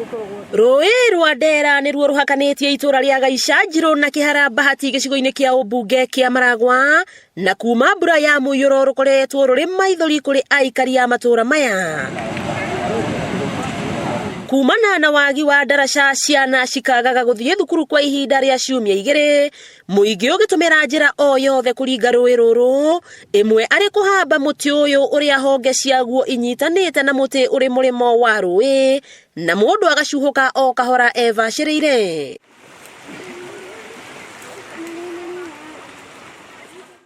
Rũĩ rwa Ndera nĩruo rũhakanĩtie itũra rĩa Gaicanjirũ na Kĩhara Bahati gĩcigo-inĩ kĩa ũmbunge kĩa Maragwa, na kuma mbura ya mũiyũro rũkoretwo rũrĩ maithori kũrĩ aikari a matũra maya. Kumana na wagi wa ndaraca, ciana cikagaga gũthiĩ thukuru kwa ihinda rĩa ciumia 2, mũingĩ ũgĩtũmĩra njĩra o yothe kũringa rũĩ rũrũ, ĩmwe arĩ kũhamba mũtĩ ũyũ ũrĩa honge ciaguo inyitanĩte na mũtĩ ũrĩ mũrĩmo wa rũĩ, na mũndũ agacuhũka o kahora ebacĩrĩire.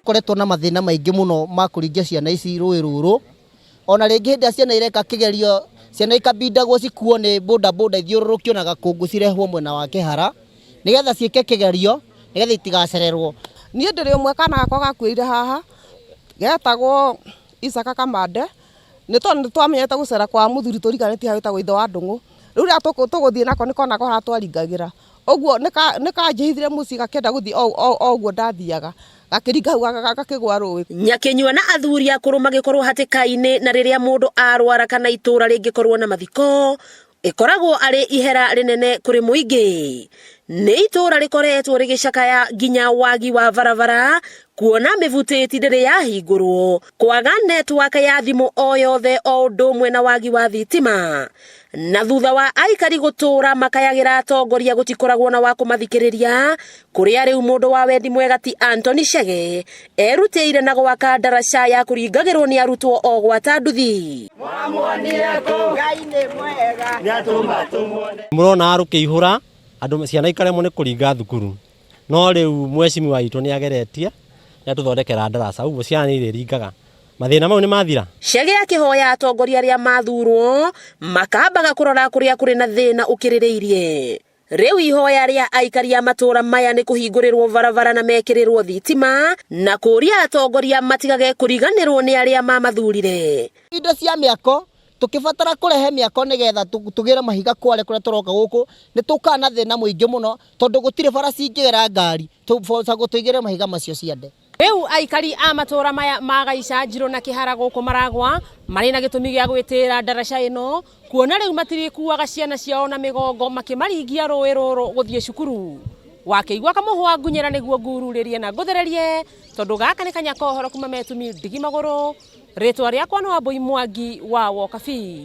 Koretwo na mathĩna maingĩ mũno ma kũringia ciana ici rũĩ rũrũ. Ona rĩngĩ hĩndĩ ĩrĩa ciana ireka kĩgerio, ciana ikabindagwo cikuo nĩ boda boda ithiũrũrũkio na gakũngũ cirehwo mwena wa Kĩhara nĩgetha ciĩke kĩgerio nĩgetha itigacererwo. Niĩ ndĩrĩ ũmwe kana gakwa gakuĩrĩire haha, getagwo Isaka Kamande, nĩ tondũ nĩ twamenyete gũcera kwa mũthuri tũriganĩtie hau wĩtagwo ithe wa Ndũng'ũ. Rĩu rĩrĩa tũgũthiĩ nako nĩ konagwo harĩa twaringagĩra. Ũguo nĩ kanjĩhithire mũciĩ gakĩenda gũthiĩ o ũguo ndathiaga. Gakĩringa hau gakĩgũa rũĩ. Nyakĩnyua na athuri akũrũ magĩkorwo hatĩka-inĩ, na rĩrĩa mũndũ arwara kana itũra rĩngĩkorwo na mathiko, ĩkoragwo arĩ ihera rĩnene kũrĩ mũingĩ. Nĩ itũra rĩkoretwo rĩgĩcakaya nginya wagi wa barabara, kuona mĩbutĩti ndĩrĩ yahingũrwo, kwaga network ya thimũ o yothe o ũndũ ũmwe na wagi wa thitima. Na thutha wa aikari gũtũra makayagĩra atongoria gũtikoragwo na wa kũmathikĩrĩria, kũrĩa rĩu mũndũ wa wendi mwega ti Anthony Chege erutĩire na gwaka ndaraca ya kũringagĩrwo nĩ arutwo o gwata nduthi. Mũrona rũkĩihũra andũ ciana ikaremwo nĩ kũringa thukuru, no rĩu mheshimiwa witũ nĩ ageretie nĩ atũthondekera ndaraca, ũguo ciana nĩ irĩringaga. Mathĩna mau nĩ mathira. Chege akĩhoya atongoria arĩa mathurwo makambaga kũrora kũrĩa kũrĩ na thĩna ũkĩrĩrĩirie. Rĩu ihoya rĩa aikari a matũra maya nĩ kũhingũrĩrwo barabara na mekĩrĩrwo thitima, na kũria atongoria matigage kũriganĩrwo nĩ arĩa mamathurire. Indo cia mĩako tũkĩbatara kũrehe mĩako nĩgetha tũgĩre mahiga kware kũrĩa tũroka gũkũ, nĩ tũkaga na thĩna mũingĩ mũno tondũ gũtirĩ bara cingĩgera ngari tũboca tũigĩre mahiga macio ciande. Rĩu aikari a matũra maya ma Gaicanjirũ na Kĩhara gũkũ Maragwa marĩ na gĩtũmi gĩa gwĩtĩĩra ndaraca ĩno, kuona rĩu matirĩkuaga ciana ciao na mĩgongo makĩmaringia rũĩ rũrũ gũthiĩ cukuru. Wakĩigua kamũhwa ngunyĩra nĩguo ngururĩrie na ngũthererie, tondũ gaka nĩ kanya kohoro kuma metumi ndigi magũrũ. Rĩtwa rĩakwa nĩ Wambui Mwangi wa Wokabi.